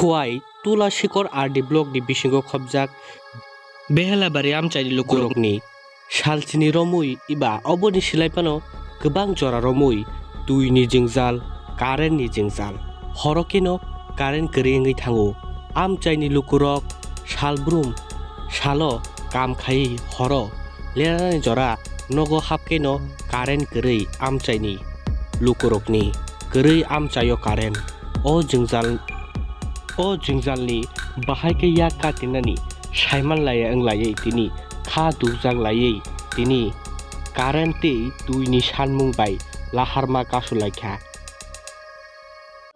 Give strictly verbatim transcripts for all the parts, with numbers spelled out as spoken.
Kuai Tula Sikor R D block ni bisingo khopjak Behelabari amchaini lukurokni salchini romwi eba oboni silai phano kwbang jora romwi twi ni jwngjal, current ni jwngjal. Horo kheno current kwrwi wngwi thango. Amchaini lukurok salbrum salo kam khai horo lenani jora nogo hapkheno current kwrwi amchaini lukurokni kwrwi amchaio current. O jwngjal, o jwngjalni bahai khe yak katinani saiman laya wng laiwi tini kha dukjak laiwi tini current tei twini sanmung bai laharma kasu laikha.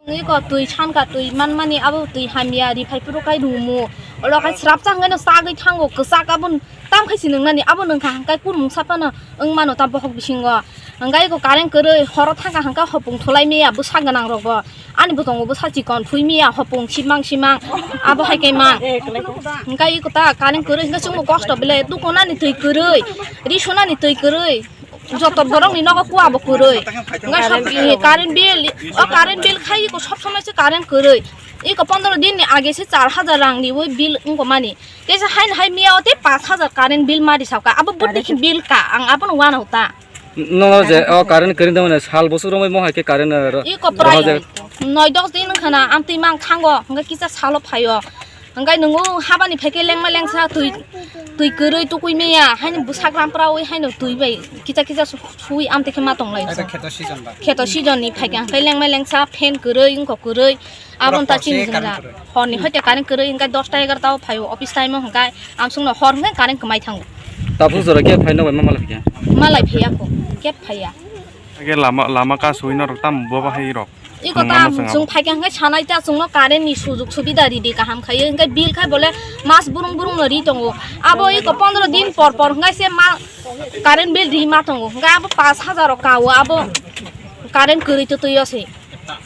Iko twi sanka twi manmani abo twi hamya ri phai phuru kai rumu. Olo kai srap chang gaino sagwi thango kwchak abon tam khai si nwngnani abo nwngkha hangkai kurmung saphano wng mano ta bohok bisingo. Hangkai iko current kwrwi horo thangkha hangka hopung thulai miya bwsa gwnang rokbo. Ani bwtongo bwsa chikon thui miya hopung simang simang abo hai kai mang. Hangkai iko ta current kwrwi hangka chwngbo kosto bele dukonani twi kwrwi ri sunani twi kwrwi. Joto borokni nogo kua bo kwrwi. Wngkha sob, current bill, o current bill khai iko sob somoi se current kwrwi. Iko pondro din ni age se char hajar rang ni oi bill wngko mani. Tei se haino hai miya o tei pash hajar current bill ma risao ka. Abo bwtwi khe bill ka, ang abono uanao ta. Nono je o current kwrwi tongmani sal bwswk romwi mo hai khe current, uh, iko rohorjak. Prai noi dos din wngkha na, amtwi mang thango, hwnkhe kisa salo phaio. Hwnkhe nwngo habani phaikhe lengma lengsa twi, twi kwrwi tukui maya, haino bwsak rampra ui haino twi bai kisa kisa su-, sui amtwi khe ma tonglai. Ata kheto season ba? Kheto season ni phaikhe hwnkhe lengma lengsa fan kwrwi wngkok kwrwi, aboni ta chini jwngjal. Horni hoite current kwrwi hwnkhe dosta egarota o phaio office time o hwnkhe amsongno hor hwnkhe current kwmai thango. Tabuk jora khe phaino bai ma malai phikha? Malai phiya kho, kep phaiya. Age lama, lama kasui norok tamo bo bahai rok? Iko ta chwng phaikha hwnkhe sanai ta chwngno current ni sujug subida ridi kaham khai hwnkhe bill khai bole mas burung burung no ri tongo. Abo iko pondro din por por hwnkhe se ma current bill ri ma tongo. Hwnkhe abo pash hajar rok kao abo current kwrwi twtwi o se.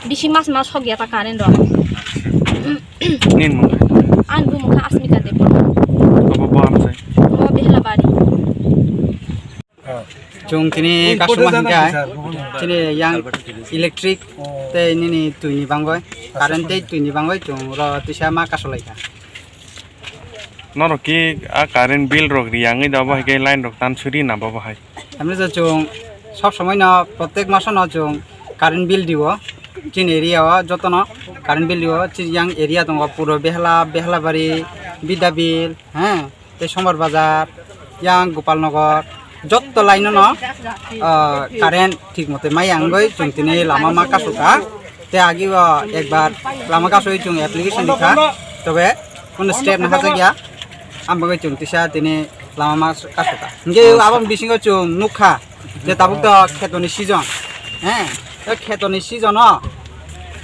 Bisi mas mas hok ya ta current rok. Nini mung? Ani bumung kha Asmita Debbarma. Abo bo amchai? Bo Behelabari. Chwng tini customer hwnkhe chini yang electric tei nini twini bangwi, current tei twini bangwi chwng oro twisa ma kasulaikha. Norok ki a current bill rok riyangwi da bo hai khe line rok tan suri na bo hai? Tamni je chwng sob somoi no protek maso no chwng current bill dio, chini area o joto no current bill dio, chini yang area tongo puro Behela, Behelabari, Bidabil, he. Tei Sombar Bazar, yang Gopalnagar, jotto line no, ah, current thik mote maya wngwi chwng tini lama ma kasukha. Tei agi o ekbar lama kasui chwng application rikha, tobe kono step naharjakya, ang bagwi chwng tisa tini lama ma kasukha. Hwnkhe aboni bisingo chwng nukha je tabuk to khetoni season, he, tei khetoni season o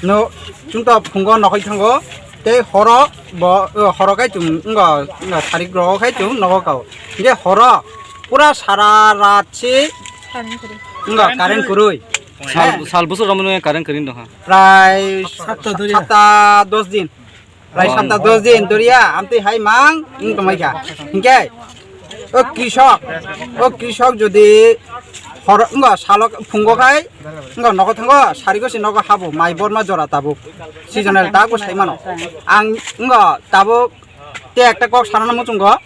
no chwng to phungo nokoi thango. Tei horo bo, o, horo khai chwng wngkha, wngkha sarik rogo khai chwng nogo kao. Hingke horo pura sara rat se wngkha current kwrwi. Sal, sal bwswk romwi nw current kwrwi wngkha? Prai sapta dos din. Prai sapta dos din doriya amtwi hai mang wng tongmai kha. Hingke O krisok, o krisok jodi hor, wngkha salo phungo khai, wngkha nogo thango, sarigo se nogo habo, mai borma jora tabuk, seasonal tabuk sai mano. Ang wngkha tabuk te ekta kok sanana muchungo,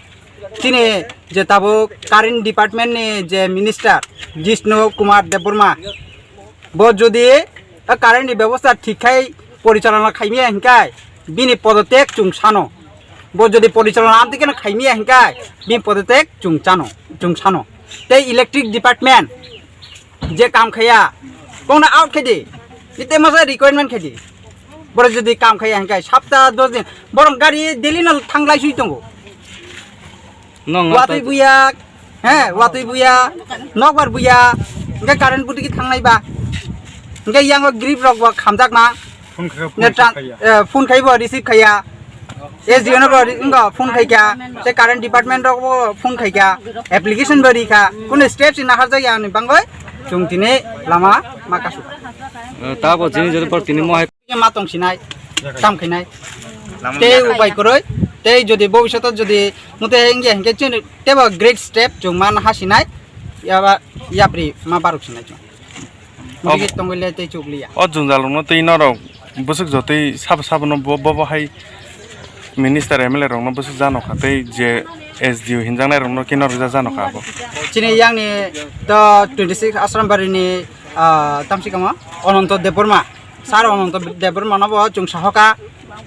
chini je tabuk current department ni je minister Jishnu Kumar Debbarma, Bo jodi a current ni bebosta thik khai porichalona khaimya hinkai bini podotek chwng sano. Bo jodi porichalona amtwi kheno khaimya hinkai bini podotek chwng chano, chwng sano. Tei electric department je kam khaya kongna out khaidi, ite masa requirement khaidi. Boro jodi kam khaya hinkai sapta dos din borok gari daily no thanglai sui tongo. Nong watwi buya, he, watwi buya, nokbar buya, hingke current butiki thangnai ba. Hingke yango grip rok bo khamjakma. Phone khe, phone Ne tran-, receive khaiya. Eh, phone khai bo receive khaiya. S D O no bo ri-, wngkha phone khaikha. Te current department rok bo phone khaikha. Application bo rikha. Kuno steps ni naharjakya ni bangoi. Chwng tini lama ma kasu. Eh, ta bo jini jodi por tini mo hai. Ma tong sinai, kam khainai. Tei upai kwrwi, tei jodi bobishoto jodi mute wngya hinkhe chini teibo great step chwng ma naha sinai, yaba yapri ma baruk sinai chwng. Mute tongwi le tei chukliya. O jwngjal rokno twi norok Bwswk jotoi sabo sabono bo, bo, bo hai minister M L A rokno bwswk jano kha tei je S D O hinjaknai rokno kino rwja jano kha abo. Chini yangni to twenty six Asrambari ni, ah, tamsi kamo Ononto Debbarma, Sir Ononto Debbarma no bo chwng sahoka,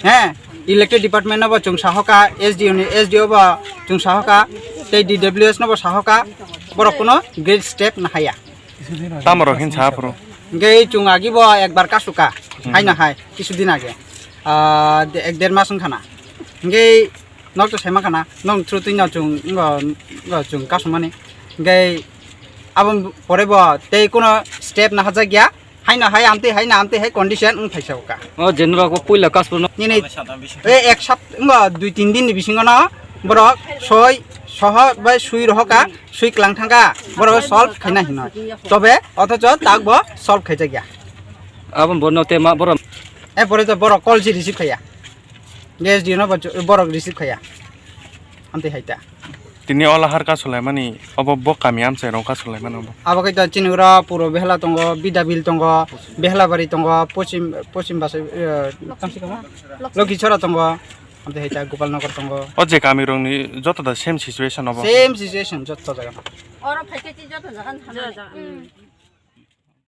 he, electric department no bo chwng sahoka, S D O ni S D O bo chwng sahoka, tei D W S no bo sahoka, borok kuno great step nahaya. Tamo rok hin sa phuru. Hingke chwng agi bo ekbar kasuka, haino hai, kisu din age. Ah, de-, ek der mas wngkha na. Hingke nok to sema khana, nok through twi no chwng, ngo, ngo chwng kasumani. Hingke abo pore bo tei kuno step naharjak ya. Haino hai amtwi, haino amtwi hai condition wng thaisa uka. O general ko puila kasumano. Nini, e ek sap, ngo dui tin din ni bisingo no borok soi, soho bai sui rohoka. Sui klang thangkha, borok solve khaina hinoi. Tobe othocho tak bo solve khaijakya. Aboni borno te ma borok. E pore to borok call si receive khaiya. S D O no bo borok receive khaiya. Amtwi hai ta. Tini ola har kasulaimani obo bo kami amchai rok kasulaimani obo. Abo khe to chini ura puro Behla tongo, Bidabil tongo, Behlabari tongo, Pochim, Pochim Basa, eh, Lokhichora tongo. Amtwi hai ta Gopal Nagar tongo. O je kami rokni joto da same situation obo. Same situation joto jaga. Oro phaikhe joto jaga thangna.